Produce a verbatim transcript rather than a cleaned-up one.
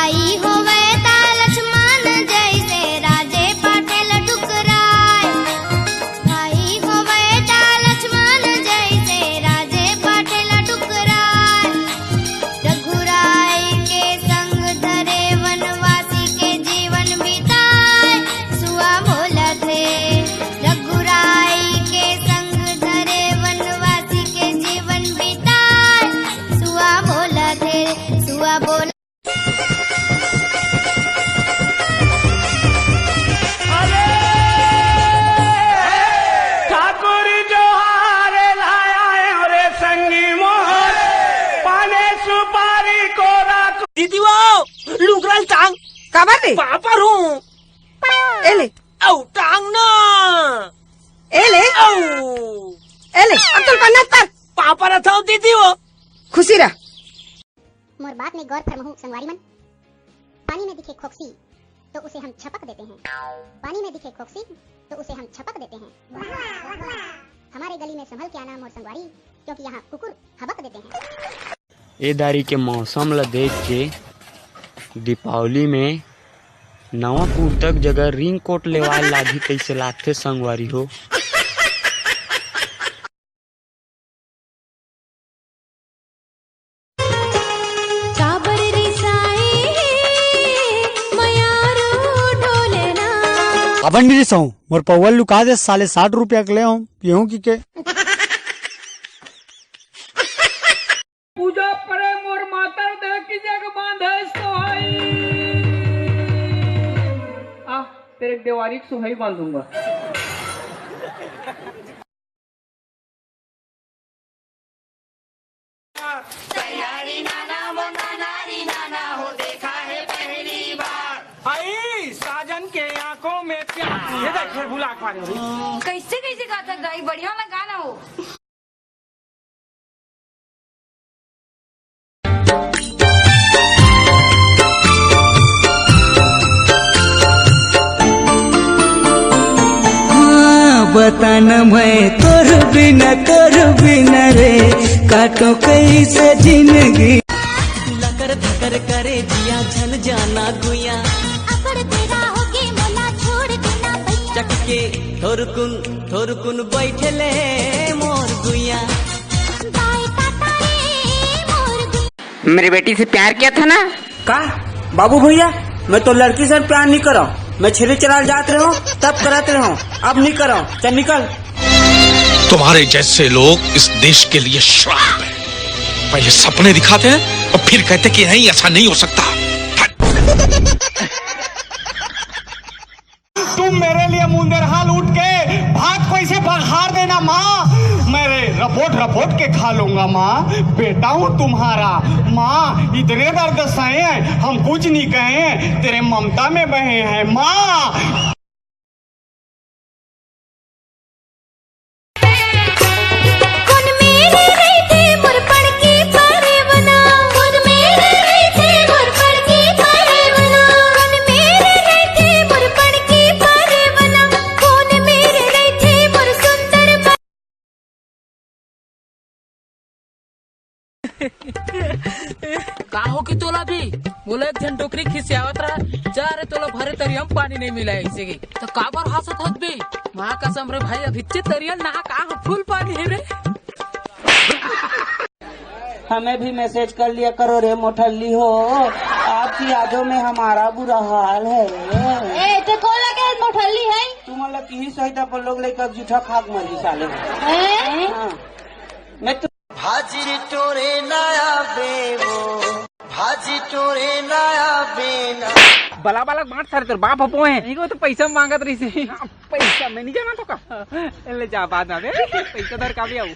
भाई होवय ता लक्ष्मण जैसे राजे पाटेल ठुकराय। भाई होवय ता लक्ष्मण जैसे राजे पाटेल ठुकराय। रघुराय के संग धरे वनवासी के जीवन बिताय। सुआ बोलत हे रघुराय के संग धरे वनवासी के जीवन बिताय। सुआ बोलत हे, सुआ बोल अरे ठाकुर जोहार लाया है रे संगी मोहर, पाने सुपारी को राख। दीदी वो लुगरल टांग। काबर रे? पापर हूँ। ए ले। औ टांग ना। ए ले। औ। ए ले। अब चल पन्ना पर। पापर था दीदी वो। खुशी रह। मोर बात में गौर फरमहू संगवारी मन। पानी में दिखे खोकसी तो उसे हम छपक देते हैं। पानी में दिखे खोकसी तो उसे हम छपक देते हैं। हमारे गली में संभल के आना मोर संगवारी, क्योंकि यहाँ कुकुर हबक देते हैं। ए दारी के मौसम ल देख के दीपावली में नवा कुर्ता के जगह रेनकोट लेवाल लागही तइसे लागथे संगवारी हो। काबर रिसाए मयारू ढोलना। काबर नहीं रिसाऊं? मोर पौवा लुका दे, साले साठ रुपया के ले आऊं, पीऊं की के? पूजा परे मोर मातर देह की जग बांधे सोहाई। आ, तेरे देवारी की सुहाई बांधूंगा। आई साजन के आंखों में प्यार। ये देख, फिर बुला पा रहे हो। कैसे, कैसे गाता गाई, बढ़िया वाला गाना हो। हाँ, बता न मैं तोर बिना, तोर बिना रे, काटो कैसे जिंदगी। लकर धकर करे जिया झन जाना गुया। अकड़ तेरा होके मोला छोड़ देना भैया। चटके थोरकुन, थोरकुन बैठले मोर गुया। दाई काटा रे मोर गुया। मेरी बेटी से प्यार किया था ना? का? बाबू भैया, मैं तो लड़की से प्यार नहीं करा, मैं छेरी चराल जात रहे हूँ, तब करत रहे हूँ, अब नहीं करा। चल निकल। तुम्हारे जैसे लोग इस देश के लिए श्राप है। पहले सपने दिखाते हैं और फिर कहते कि नहीं, ऐसा नहीं हो सकता। तुम मेरे लिए मुंदरहाल उठ के भात को ऐसे बघार देना माँ, मैं रे रपोट रपोट के खा लूंगा माँ। बेटा हूँ तुम्हारा माँ, इतने दर्द सहे हैं हम कुछ नहीं कहे हैं, तेरे ममता में बहे हैं माँ। कोन मेर रहिथे मोर बड़की परेवना? कोन मेर रहिथे मोर बड़की परेवना? कोन मेर रहिथे मोर बड़की परेवना? कोन मेर रहिथे मोर सुंदर प- का हो कि तोला भी? मोला एक झन डोकरी खिसियावत रहा, जा रे तोला भरे तरिया म पानी नहीं मिला है इसे की। तो काबर हासत हत बे? माँ कसम रे भाई, अभिच्चे तरिया नहा का हो, फुल पानी है रे। हमें भी मैसेज कर लिया करो रे मोठल्ली हो, आपकी यादों में हमारा बुरा हाल है रे। ए, तो कौन लगे मोठल्ली है? तुम लोग की ही सही था, पर लोग लेकर जूठा खाक मर गई साले। हैं? हाँ। मैं तो भाजी टोरे ना आवे वो, भाजी टोरे ना आवे ना। बला बला बांट सारे तोर बाप हपो है। नहीं, वो तो पैसा मांगत रही से। हाँ, पैसा मैं नहीं जाना तो का। ले जा बाद में, पैसा धर का भी आऊ।